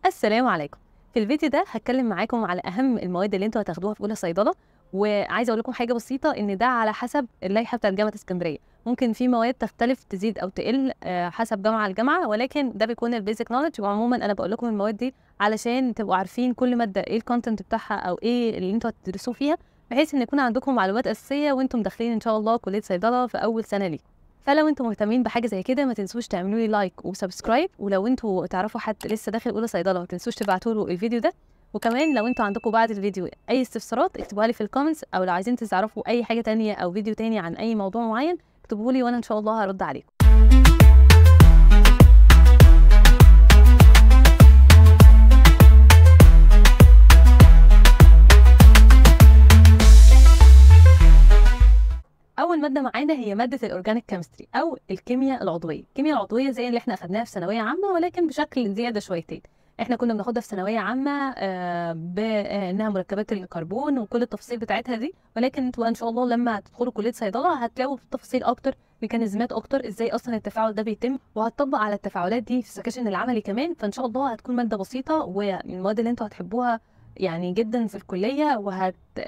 السلام عليكم. في الفيديو ده هتكلم معاكم على اهم المواد اللي انتوا هتاخدوها في اولى صيدلة، وعايزه اقول لكم حاجة بسيطة ان ده على حسب اللائحة بتاعت جامعه اسكندرية. ممكن في مواد تختلف تزيد او تقل حسب جامعه لجامعة، ولكن ده بيكون ال basic knowledge. وعموما انا بقول لكم المواد دي علشان تبقوا عارفين كل مادة ايه ال content بتاعها او ايه اللي انتوا هتدرسوه فيها، بحيث ان يكون عندكم معلومات اساسية وانتم داخلين ان شاء الله كليه صيدلة في اول سنة ليكم. فلو انتم مهتمين بحاجة زي كده ما تنسوش تعملوا لي like و subscribe، ولو انتوا تعرفوا حد لسه داخل اولى صيدلة ما تنسوش تبعتوا له الفيديو ده. وكمان لو انتوا عندكم بعد الفيديو اي استفسارات اكتبوها لي في ال comments، او لو عايزين تعرفوا اي حاجة تانية او فيديو تاني عن اي موضوع معين اكتبوه لي وانا ان شاء الله هرد عليكم. اول مادة معانا هي مادة ال organic chemistry او الكيمياء العضوية. الكيمياء العضوية زي اللي احنا اخدناها في ثانوية عامة، ولكن بشكل زيادة شويتين. احنا كنا بناخدها في ثانوية عامة بانها مركبات الكربون وكل التفاصيل بتاعتها دي، ولكن انتوا ان شاء الله لما تدخلوا كليه صيدلة هتلاقوا تفاصيل اكتر، ميكانيزمات اكتر، ازاي اصلا التفاعل ده بيتم، وهتطبق على التفاعلات دي في السكاشن العملي كمان. فان شاء الله هتكون مادة بسيطة ومن المواد اللي انتوا هتحبوها يعني جدا في الكلية،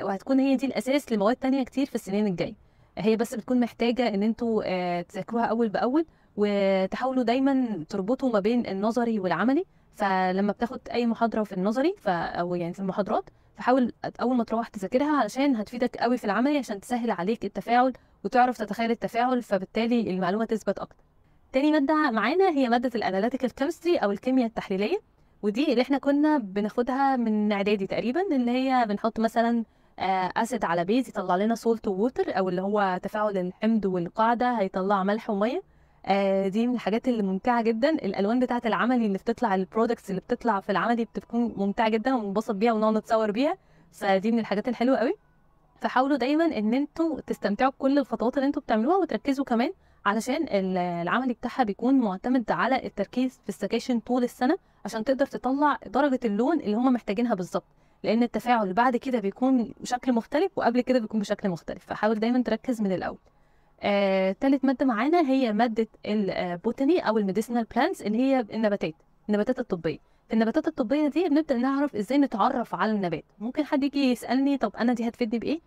وهتكون هي دي الاساس لمواد تانية كتير في السنين الجاية. هي بس بتكون محتاجه ان انتوا تذاكروها اول باول، وتحاولوا دايما تربطوا ما بين النظري والعملي. فلما بتاخد اي محاضرة في النظري او يعني في المحاضرات، فحاول اول ما تروح تذاكرها علشان هتفيدك قوي في العملي، عشان تسهل عليك التفاعل وتعرف تتخيل التفاعل، فبالتالي المعلومة تثبت اكتر. تاني مادة معانا هي مادة ال analytical chemistry او الكيمياء التحليلية، ودي اللي احنا كنا بناخدها من اعدادي تقريبا، اللي هي بنحط مثلا acid على base يطلع لنا salt water، او اللي هو تفاعل الحمض والقاعدة هيطلع ملح ومية. دي من الحاجات اللي ممتعة جدا. الالوان بتاعه العملي اللي بتطلع، ال products اللي بتطلع في العملي بتكون ممتعة جدا وبنبسط بيها ونقعد نتصور بيها، فدي من الحاجات الحلوة قوي. فحاولوا دايما ان انتوا تستمتعوا بكل الخطوات اللي انتوا بتعملوها وتركزوا كمان، علشان العملي بتاعها بيكون معتمد على التركيز في السكاشن طول السنة، عشان تقدر تطلع درجه اللون اللي هم محتاجينها بالظبط، لان التفاعل بعد كده بيكون بشكل مختلف وقبل كده بيكون بشكل مختلف، فحاول دايما تركز من الاول. تالت مادة معانا هي مادة ال botany او ال medicinal plants، اللي هي النباتات الطبية. في النباتات الطبية دي بنبدا نعرف ازاي نتعرف على النبات. ممكن حد يجي يسالني طب انا دي هتفيدني بايه؟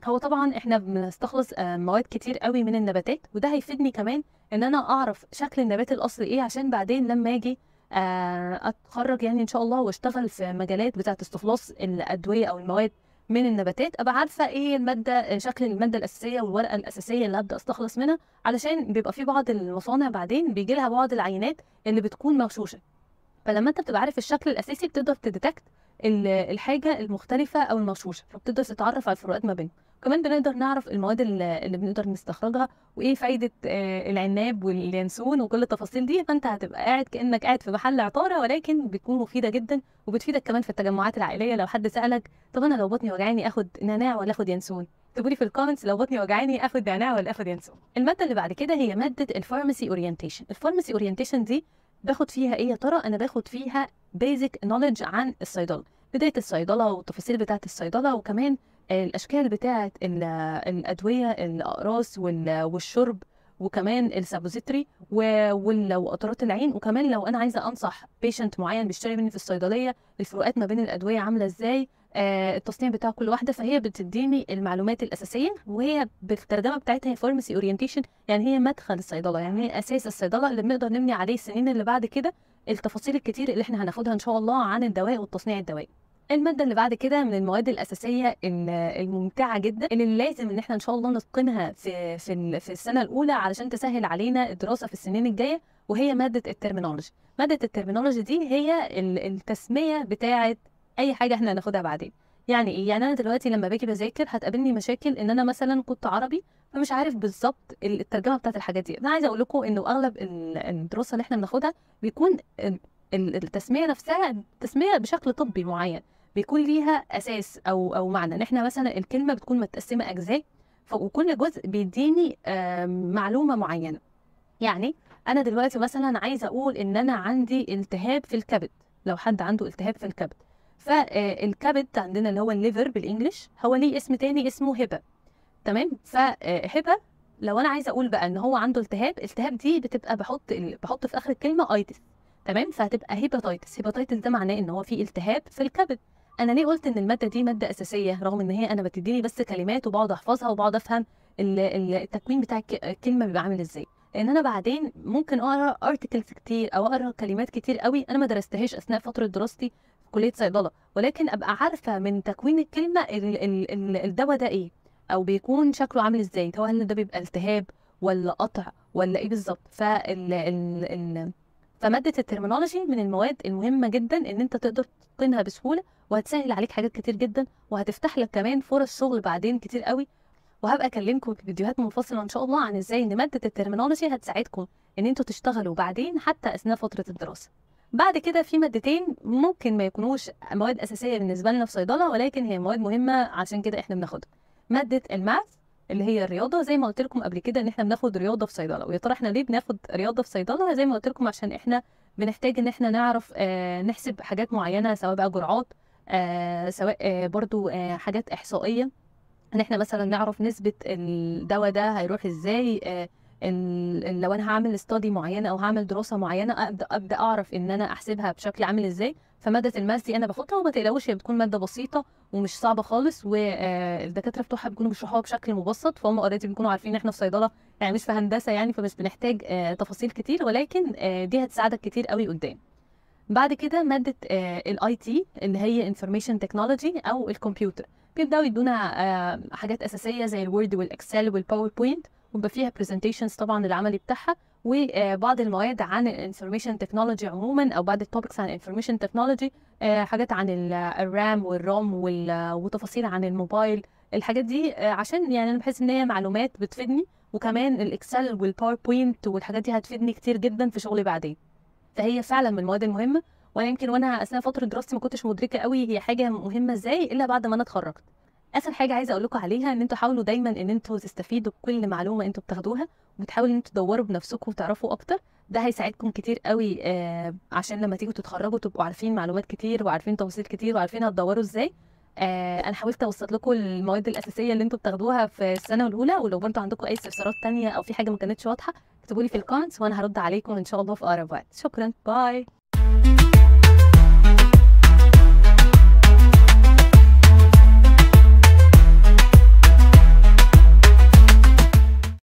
هو طبعا احنا بنستخلص مواد كتير قوي من النباتات، وده هيفيدني كمان ان انا اعرف شكل النبات الاصلي ايه، عشان بعدين لما اجي اتخرج يعني ان شاء الله واشتغل في مجالات بتاعه استخلاص الادوية او المواد من النباتات، ابقى عارفه ايه المادة، شكل المادة الاساسية والورقة الاساسية اللي هبدا استخلص منها، علشان بيبقى في بعض المصانع بعدين بيجي لها بعض العينات اللي بتكون مغشوشه. فلما انت بتبقى عارف الشكل الاساسي بتقدر ت detect الحاجة المختلفة او المغشوشه، فبتقدر تتعرف على الفروقات ما بينهم. كمان بنقدر نعرف المواد اللي بنقدر نستخرجها وايه فايده العناب واليانسون وكل التفاصيل دي. فانت هتبقى قاعد كانك قاعد في محل عطاره، ولكن بتكون مفيدة جدا وبتفيدك كمان في التجمعات العائلية. لو حد سالك طب انا لو بطني وجعاني اخد نعناع ولا اخد ينسون، اكتبوا لي في ال comments لو بطني وجعاني اخد نعناع ولا اخد ينسون. المادة اللي بعد كده هي مادة ال pharmacy orientation. ال pharmacy orientation دي باخد فيها ايه يا ترى؟ انا باخد فيها basic knowledge عن الصيدله، بداية الصيدله والتفاصيل بتاعه الصيدله، وكمان الاشكال بتاعه الادوية، الاقراص والشرب، وكمان ال suppository وقطرات العين، وكمان لو انا عايزه انصح patient معين بيشتري مني في الصيدلية الفروقات ما بين الادوية عامله ازاي، التصنيع بتاع كل واحدة. فهي بتديني المعلومات الاساسية، وهي بالترجمة بتاعتها هي pharmacy orientation، يعني هي مدخل الصيدله، يعني هي اساس الصيدله اللي بنقدر نبني عليه السنين اللي بعد كده التفاصيل الكتير اللي احنا هناخدها ان شاء الله عن الدواء والتصنيع الدوائي. المادة اللي بعد كده من المواد الأساسية الممتعة جدا اللي لازم إن احنا إن شاء الله نتقنها في السنة الأولى علشان تسهل علينا الدراسة في السنين الجاية، وهي مادة ال terminology. مادة ال terminology دي هي التسمية بتاعة أي حاجة احنا هناخدها بعدين. يعني إيه؟ يعني أنا دلوقتي لما باجي بذاكر هتقابلني مشاكل إن أنا مثلا كنت عربي فمش عارف بالظبط الترجمة بتاعة الحاجات دي. أنا عايزة أقول لكم إنه أغلب الدراسة اللي احنا بناخدها بيكون التسمية نفسها تسمية بشكل طبي معين، بيكون ليها اساس او معنى. ان احنا مثلا الكلمة بتكون متقسمه اجزاء، وكل جزء بيديني معلومة معينة. يعني انا دلوقتي مثلا عايزه اقول ان انا عندي التهاب في الكبد، لو حد عنده التهاب في الكبد، فالكبد عندنا اللي هو ال liver بال English هو ليه اسم تاني اسمه hepa، تمام؟ ف hepa لو انا عايزه اقول بقى ان هو عنده التهاب، التهاب دي بتبقى بحط في اخر الكلمة itis، تمام؟ فهتبقى hepatitis. hepatitis ده معناه ان هو في التهاب في الكبد. انا ليه قلت ان المادة دي مادة اساسية رغم ان هي انا بتديني بس كلمات وبقعد احفظها وبقعد افهم التكوين بتاع الكلمة بيبقى عامل ازاي؟ لان انا بعدين ممكن اقرا articles كتير او اقرا كلمات كتير قوي انا ما درستهاش اثناء فترة دراستي في كليه صيدلة، ولكن ابقى عارفه من تكوين الكلمة الدواء ده ايه او بيكون شكله عامل ازاي، هو هل ده بيبقى التهاب ولا قطع ولا ايه بالظبط. فماده ال terminology من المواد المهمة جدا ان انت تقدر تتقنها بسهولة، وهتسهل عليك حاجات كتير جدا، وهتفتح لك كمان فرص شغل بعدين كتير قوي. وهبقى اكلمكم في فيديوهات منفصلة ان شاء الله عن ازاي ان مادة ال terminology هتساعدكم ان انتوا تشتغلوا بعدين حتى اثناء فترة الدراسة. بعد كده في مادتين ممكن ما يكونوش مواد اساسية بالنسبة لنا في صيدلة، ولكن هي مواد مهمة عشان كده احنا بناخدها. مادة ال math اللي هي الرياضة، زي ما قلت لكم قبل كده ان احنا بناخد رياضة في صيدلة. ويا ترى احنا ليه بناخد رياضة في صيدلة؟ زي ما قلت لكم عشان احنا بنحتاج ان احنا نعرف نحسب حاجات معينة، سواء بقى جرعات، سواء برضو حاجات احصائية، ان احنا مثلا نعرف نسبه الدواء ده هيروح ازاي، لو انا هعمل study معينة او هعمل دراسة معينة ابدا اعرف ان انا احسبها بشكل عامل ازاي. فماده ال math دي انا باخدها، وما تقلقوش هي بتكون مادة بسيطة ومش صعبة خالص، والدكاتره بتوعها بيكونوا بيشرحوها بشكل مبسط، فهم already بيكونوا عارفين ان احنا في صيدلة يعني مش في هندسة يعني، فمش بنحتاج تفاصيل كتير، ولكن دي هتساعدك كتير قوي قدام. بعد كده مادة ال IT اللي هي information technology او الكمبيوتر، بيبداوا يدونا حاجات اساسية زي ال Word وال Excel وال PowerPoint، ويبقى فيها presentations طبعا العملي بتاعها، وبعض المواد عن ال information technology عموما، او بعض ال topics عن ال information technology، حاجات عن ال RAM وال ROM وتفاصيل عن الموبايل. الحاجات دي عشان يعني انا بحس ان هي معلومات بتفيدني، وكمان ال Excel وال PowerPoint والحاجات دي هتفيدني كتير جدا في شغلي بعدين. فهي فعلا من المواد المهمة، وانا يمكن وانا اثناء فترة دراستي ما كنتش مدركه قوي هي حاجة مهمة ازاي الا بعد ما انا اتخرجت. اخر حاجة عايزه اقول لكم عليها ان انتوا حاولوا دايما ان انتوا تستفيدوا بكل معلومة انتوا بتاخدوها، وبتحاولوا ان انتوا تدوروا بنفسكم وتعرفوا اكتر. ده هيساعدكم كتير قوي عشان لما تيجوا تتخرجوا تبقوا عارفين معلومات كتير وعارفين تفاصيل كتير وعارفين هتدوروا ازاي. انا حاولت اوصل لكم المواد الاساسية اللي انتوا بتاخدوها في السنة الاولى، ولو برضو عندكم اي استفسارات تانية او في حاجة ما كانتش واضحة اكتبوا لي في ال comments وانا هرد عليكم ان شاء الله في اقرب وقت. شكرا، bye.